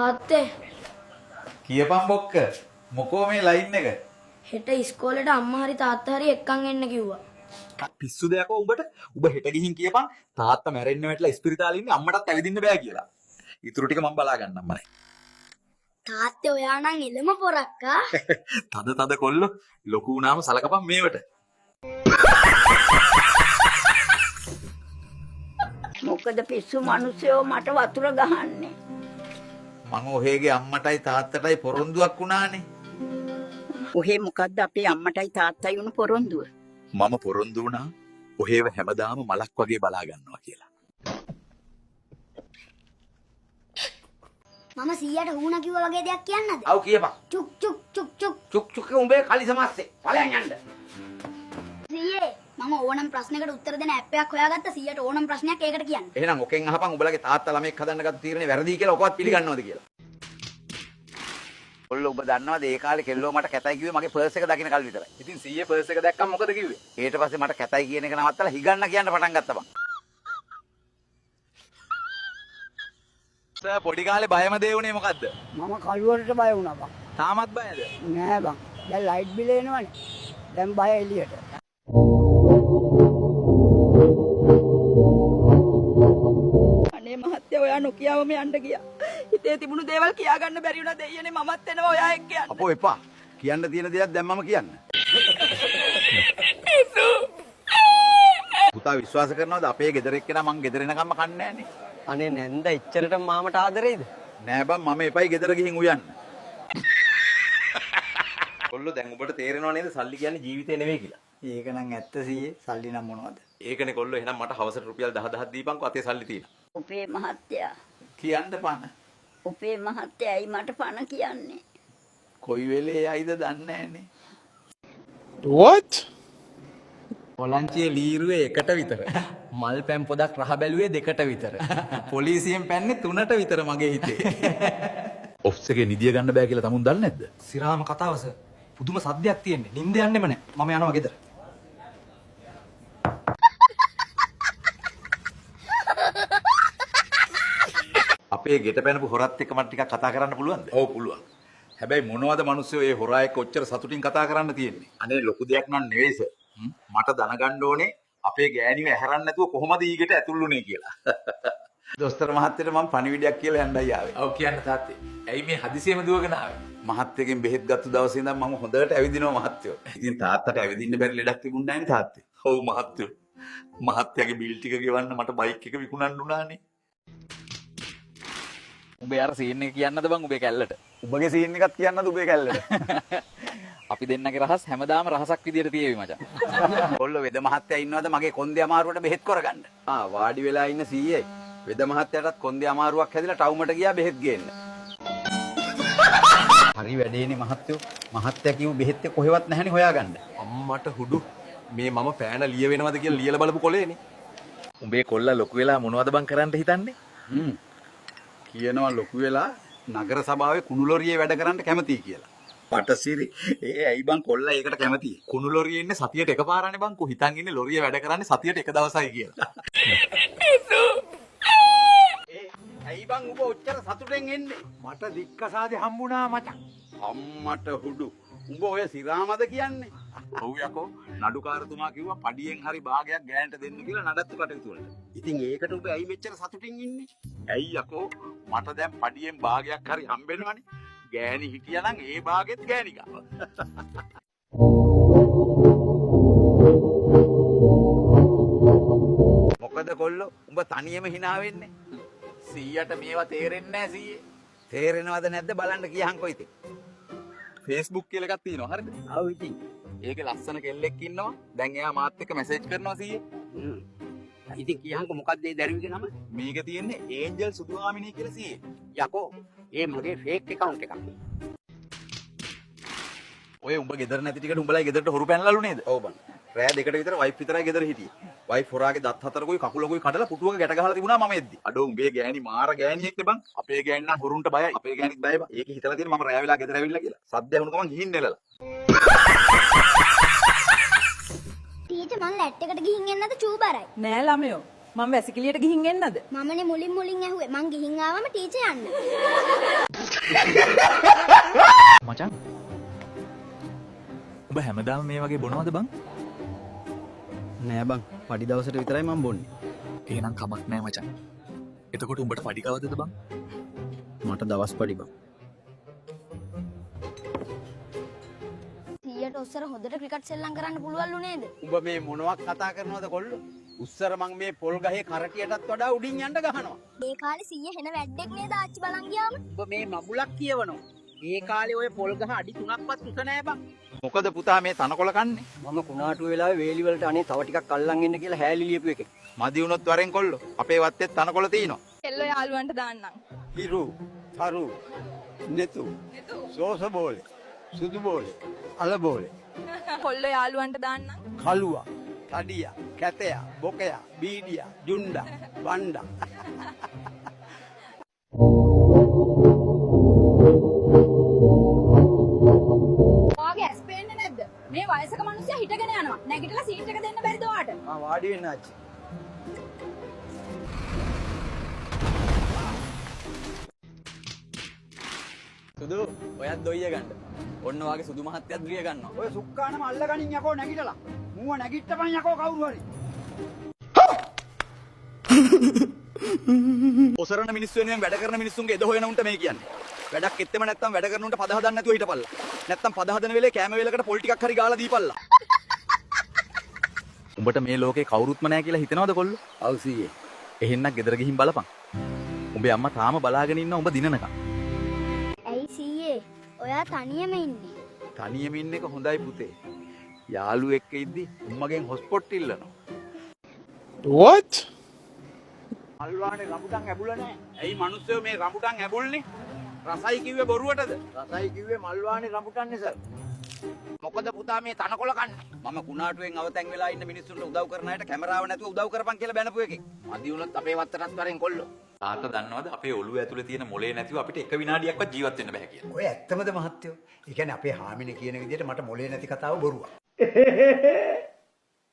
තාත්තේ කියපන් බොක්ක මොකෝ මේ ලයින් එක? හෙට ඉස්කෝලේට අම්මා හරි තාත්තා හරි එක්කන් එන්න කිව්වා. පිස්සු දෙයක්ෝ උඹට? උඹ හෙට ගිහින් කියපන් තාත්තා මැරෙන්න වැටලා ඉස්පිරිතාලේ ඉන්නේ අම්මටත් ඇවිදින්න බෑ කියලා. ඉතුරු ටික මම බලා ගන්නම් මනේ. තාත්තේ ඔයා නම් එළම පොරක්කා. තද තද කොල්ලෝ ලොකු වුණාම සලකපන් මේවට. මොකද පිස්සු මිනිස්සයෝ මට වතුර ගහන්නේ? මං ඔහේගේ අම්මටයි තාත්තටයි පොරොන්දුවක් වුණානේ. ඔහේ මොකද්ද අපේ අම්මටයි තාත්තයි වුණු පොරොන්දුව? මම පොරොන්දු වුණා ඔහේව හැමදාම මලක් වගේ බලා ගන්නවා කියලා. මම 100ට හුණා කිව්වා වගේ දෙයක් කියන්නද? ඔව් කියපන්. චුක් චුක් චුක් චුක්. චුක් චුක් උඹේ කලිසමස්සේ. ඵලයන් යන්න. සීයේ මම ඕනම් ප්‍රශ්නයකට උත්තර දෙන ඇප් එකක් හොයාගත්තා. 100ට ඕනම් ප්‍රශ්නයක් ඒකට කියන්න. එහෙනම් ඔකෙන් අහපන් උඹලගේ තාත්තා ළමෙක් හදන්න ගත්ත තීරණය වැරදි කියලා ඔකවත් පිළිගන්නවද කියලා. කොල්ලෝ උඹ දන්නවද ඒ කාලේ කෙල්ලෝ මට කැතයි කිව්වේ මගේ පර්ස් එක දකින්න කල් විතරයි. ඉතින් සීයේ පර්ස් එක දැක්කම මොකද කිව්වේ? ඊට පස්සේ මට කැතයි කියන එක නවත්තලා හිගන්න කියන්න පටන් ගත්තා බං. සර් පොඩි කාලේ බයම දේ වුණේ මොකද්ද? මම කළුවරට බය වුණා බං. තාමත් බයද? නෑ බං. දැන් ලයිට් බිල එනවනේ. දැන් බය එළියට. අනේ මහත්තයා ඔයා නොකියාවම යන්න ගියා. හිතේ තිබුණු දේවල් කියා ගන්න බැරි වුණා දෙයියනේ මමත් එනවා ඔයා එක්ක යන්න. අපෝ එපා. කියන්න තියෙන දේක් දැන් මම කියන්න. පුතා විශ්වාස කරනවද අපේ ගෙදර එක්කෙනා මං ගෙදර එනකම්ම කන්නේ නෑනේ. අනේ නැන්ද එච්චරට මාමට ආදරෙයිද? නෑ බං මම එපයි ගෙදර ගිහින් උයන්න. කොල්ලෝ දැන් උඹට තේරෙනව නේද සල්ලි කියන්නේ ජීවිතේ නෙවෙයි කියලා. ඒක නම් ඇත්ත සීයේ. සල්ලි නම් මොනවද? ඒකනේ කොල්ලෝ එහෙනම් මට හවසට රුපියල් 10000 දීපන්කෝ අතේ සල්ලි තියෙනවා. උපේ මහත්තයා කියන්න පණ. උපේ මහත්තයා ඇයි මට පණ කියන්නේ? කොයි වෙලේ යයිද දන්නේ නෑනේ. What? පොලංචියේ ලීරුවේ එකට විතර. මල් පැන් පොදක් රහ බැලුවේ දෙකට විතර. පොලිසියෙන් පැන්නේ තුනට විතර මගේ හිතේ. ඔෆිස් එකේ නිදිය ගන්න බෑ කියලා තමුන් දන්නේ නැද්ද? සිරාම කතාව සර්. පුදුම සද්දයක් තියෙන්නේ. නිින්ද යන්නෙම නෑ. මම යනවා ගෙදර. අපේ ගෙට පැනපු හොරත් එක්ක මට ටිකක් කතා කරන්න පුළුවන්ද? ඔව් පුළුවන්. හැබැයි මොනවද මිනිස්සු ඒ හොරා එක්ක ඔච්චර සතුටින් කතා කරන්න තියෙන්නේ? අනේ ලොකු දෙයක් නන් නෙවෙයි සර්. මට දැනගන්න ඕනේ අපේ ගෑණිව ඇහැරන්න නැතුව කොහොමද ඊගෙට ඇතුල් වුනේ කියලා. දොස්තර මහත්තයට මම පණිවිඩයක් කියලා යන්නයි ආවේ. ඔව් කියන්න තාත්තේ. ඇයි මේ හදිසියෙම දුවගෙන ආවේ? මහත්තයගෙන් බෙහෙත් ගත්ත දවසේ ඉඳන් මම හොඳට ඇවිදිනවා මහත්තයෝ. ඉතින් තාත්තට ඇවිදින්න බැරි ලෙඩක් තිබුණ නෑනේ තාත්තේ. ඔව් මහත්තයෝ. මහත්තයාගේ බිල් ටික ගෙවන්න මට බයික් එක විකුණන්න උනානේ. උඹේ අර සීන් එක කියන්නද බං උඹේ කැල්ලට? උඹගේ සීන් එකත් කියන්නද උඹේ කැල්ලට? අපි දෙන්නගේ රහස් හැමදාම රහසක් විදියට තියේවි මචං. කොල්ලෝ වෙද මහත්තයා ඉන්නවද මගේ කොන්දේ අමාරුවට බෙහෙත් කරගන්න? ආ වාඩි වෙලා ඉන්න සීයයි. වෙද මහත්තයාටත් කොන්දේ අමාරුවක් හැදිලා ටවුමට ගියා බෙහෙත් ගේන්න. හරි වැඩේනේ මහත්තයෝ. මහත්තයා කිව්ව බෙහෙත් එක කොහෙවත් නැහැනේ හොයාගන්න. අම්මට හුඩු මේ මම පෑන ලිය වෙනවද කියලා ලියලා බලපු කොලේනේ. උඹේ කොල්ලා ලොකු වෙලා මොනවද බං කරන්න හිතන්නේ? කියනවා ලොකු වෙලා නගර සභාවේ කුණු ලොරියේ වැඩ කරන්න කැමතියි කියලා. පටසිරි ඒ ඇයි බං කොල්ලා ඒකට කැමති? කුණු ලොරියේ ඉන්නේ සතියට එකපාරනේ බං. කු හිතන් ඉන්නේ ලොරිය වැඩ කරන්නේ සතියට එක දවසයි කියලා. ඒ ඇයි බං උඹ ඔච්චර සතුටෙන් එන්නේ? මට දික්කසාදේ හම්බුණා මචං. අම්මට හුඩු. උඹ ඔය සිරාමද කියන්නේ? ඔව් යකෝ නඩුකාරතුමා කිව්වා පඩියෙන් හරි භාගයක් ගෑනට දෙන්න කියලා නඩත්තු කටයුතු වලට. ඉතින් ඒකට උඹ ඇයි මෙච්චර සතුටින් ඉන්නේ? ඇයි යකෝ මට දැන් පඩියෙන් භාගයක් හරි හම්බෙනවනේ. ගෑණි හිටියා නම් ඒ භාගෙත් ගෑණි ගාව. මොකද කොල්ලෝ උඹ තනියම hina වෙන්නේ? සීයට මේවා තේරෙන්නේ නැහැ සීයේ. තේරෙනවද නැද්ද බලන්න කියහන්කෝ ඉතින්. Facebook කියලා එකක් තියෙනවා හරිද? ඔව් ඉතින්. ඒකේ ලස්සන කෙල්ලෙක් ඉන්නවා. දැන් එයා මාත් එක්ක මැසේජ් කරනවා සීයේ. ඉතින් කියහන්කෝ මොකද්ද ඒ දරුවිගේ නම? මේකේ තියෙන්නේ ඒන්ජල් සුදුහාමිනී කියලා සීයේ. යකෝ ඒ මගේ ෆේක් ඇකවුන්ට් එකක්. ඔය උඹ ගෙදර නැති ටිකට උඹලයි ගෙදරට හොරු පැනලාලු නේද? ඔව් බං. රෑ දෙකට විතර වයිෆ් විතරයි ගෙදර හිටියේ. වයිෆ් හොරාගේ දත් හතරකුයි කකුලකුයි කඩලා පුටුවක ගැට ගහලා තිබුණා මම එද්දි. අඩෝ උඹේ ගෑණි මාර ගෑණියෙක් නේ බං. අපේ ගෑණි නම් හොරුන්ට බයයි. අපේ ගෑණිත් බයයි බං. ඒකේ හිතලා තියෙන මම රෑ වෙලා ගෙදර ඇවිල්ලා කියලා. සද්ද ඇහුණු ගමන් ගිහින් නෙලලා. ටීචර් මං ලැට් එකට ගිහින් එන්නද චූබරයි? නෑ ළමයෝ මම වැසිකිළියට ගිහින් එන්නද? මමනේ මුලින් මුලින් ඇහුවේ. මං ගිහින් ආවම ටීචර් යන්න. මචං උඹ හැමදාම මේ වගේ බොනවද බං? නෑ බං, පඩි දවසට විතරයි මං බොන්නේ. එහෙනම් කමක් නෑ මචං. එතකොට උඹට පඩි කවදද බං? මට දවස් පඩි බං. සීයට ඔස්සර හොඳට ක්‍රිකට් සෙල්ලම් කරන්න පුළුවන්ලු නේද? උඹ මේ මොනවක් කතා කරනවද කොල්ලෝ? උස්සර මං මේ පොල් ගහේ කරටියටත් වඩා උඩින් යන්න ගහනවා. ඒ කාලේ සීයා හෙන වැඩ්ඩෙක් නේද ආච්චි බලන් ගියාම? උඹ මේ මගුලක් කියවනවා. ඒ කාලේ ඔය පොල් ගහ අඩි 3ක්වත් උස නෑ බං. මොකද පුතා මේ තනකොළ කන්නේ? මම කුණාටුව වෙලාවේ වේලි වලට අනේ තව ටිකක් අල්ලන් ඉන්න කියලා හැලි ලියපු එකෙක්. මදි වුණොත් වරෙන් කොල්ලෝ. අපේ වත්තෙත් තනකොළ තියෙනවා. කෙල්ලෝ යාළුවන්ට දාන්නම්. හිරු, තරු, නෙතු, සෝස බෝලේ, සුදු බෝලේ, අල බෝලේ, කොල්ලෝ යාළුවන්ට දාන්නම්. කළුවා, තඩියා, කැතයා, බොකයා, බීඩියා, ජුණ්ඩා, බණ්ඩා. ඔයාගේ ඇස් පේන්නේ නැද්ද? මේ වයසක මිනිස්සයා හිටගෙන යනවා. නැගිටලා සීට් එක දෙන්න බැරිද ඔයාට? ආ වාඩි වෙන්න ආච්චි. සුදු ඔයත් දොයිය ගන්න. ඔන්න ඔයාගේ සුදු මහත්තයත් ග්‍රිය ගන්නවා. ඔය සුක්කානම අල්ලගනින් යකෝ නැගිටලා. මුව නැගිට්ටපන් යකෝ කවුරු හරි. ඔසරන මිනිස්සු වෙනුවෙන් වැඩ කරන මිනිස්සුන්ගේ එද හොයන උන්ට මේ කියන්නේ. වැඩක් එත්තෙම නැත්තම් වැඩ කරන උන්ට පද හදන්න නැතුව හිටපල්ලා. නැත්තම් පද හදන වෙලේ කෑම වේලකට පොල් ටිකක් හරි ගාලා දීපල්ලා. උඹට මේ ලෝකේ කවුරුත්ම නැහැ කියලා හිතනවද කොල්ලෝ? ඔව් සීයේ. එහෙනම් ගෙදර ගිහින් බලපන්. උඹේ අම්මා තාම බලාගෙන ඉන්න උඹ දිනනකම්. ඇයි සීයේ ඔයා තනියම ඉන්නේ? තනියම ඉන්න එක හොඳයි පුතේ. යාළුවෙක් එක්ක ඉද්දි උම්මගෙන් හොස්පොට් ඉල්ලනවා. What? මල්වානේ රඹුටන් ඇඹුල නෑ. ඇයි මිනිස්සු මේ රඹුටන් ඇඹුල්නේ? රසයි කිව්වේ බොරුවටද? රසයි කිව්වේ මල්වානේ රඹුටන්නේ සර්. මොකද පුතා මේ තනකොළ කන්නේ? මම කුණාටුවෙන් අවතැන් වෙලා ඉන්න මිනිස්සුන්ට උදව් කරන අයට කැමරාව නැතුව උදව් කරපන් කියලා බැනපු එකෙක්. මදි වුණොත් අපේ වත්තටත් වරෙන් කොල්ලෝ. තාත්තා දන්නවද අපේ ඔළුව ඇතුලේ තියෙන මොලේ නැතිව අපිට එක විනාඩියක්වත් ජීවත් වෙන්න බෑ කියලා. ඔය ඇත්තමද මහත්තයෝ? ඒ කියන්නේ අපේ හාමිනේ කියන විදිහට මට මොලේ නැති කතාව බොරුවක්.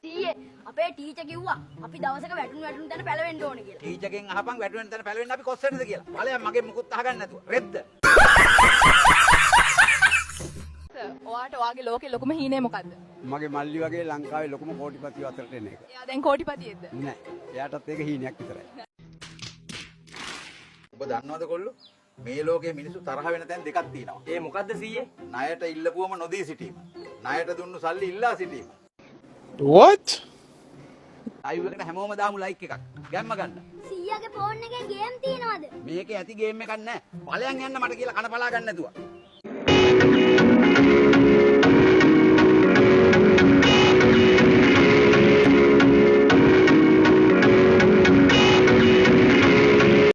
සීයේ අපේ ටීචර් කිව්වා අපි දවසක වැටුණු තැන පැලවෙන්න ඕනේ කියලා. ටීචර්ගෙන් අහපන් වැටුණු තැන පැලවෙන්න අපි කොස්සටද කියලා. ඵලයන් මගෙන් මුකුත් අහගන්න නැතුව. රෙද්ද. සර් ඔයාට ඔයාගේ ලෝකේ ලොකුම හීනය මොකද්ද? මගේ මල්ලි වගේ ලංකාවේ ලොකුම කෝටිපතියෝ අතරට එන එක. එයා දැන් කෝටිපතියෙක්ද? නෑ. එයාටත් ඒක හීනයක් විතරයි. ඔබ දන්නවද කොල්ලෝ? මේ ලෝකේ මිනිස්සු තරහ වෙන තැන් දෙකක් තියෙනවා. ඒ මොකද්ද සීයේ? ණයට ඉල්ලපුවම නොදී සිටීම. ණයට දුන්නු සල්ලි ඉල්ලා සිටීම. What? Live එකට හැමෝම දාමු ලයික් එකක්. ගැම්ම ගන්න. සීයාගේ ෆෝන් එකේ ගේම් තියෙනවද? මේකේ ඇති ගේම් එකක් නෑ. ඵලයන් යන්න මට කියලා කන පලා ගන්න නැතුව.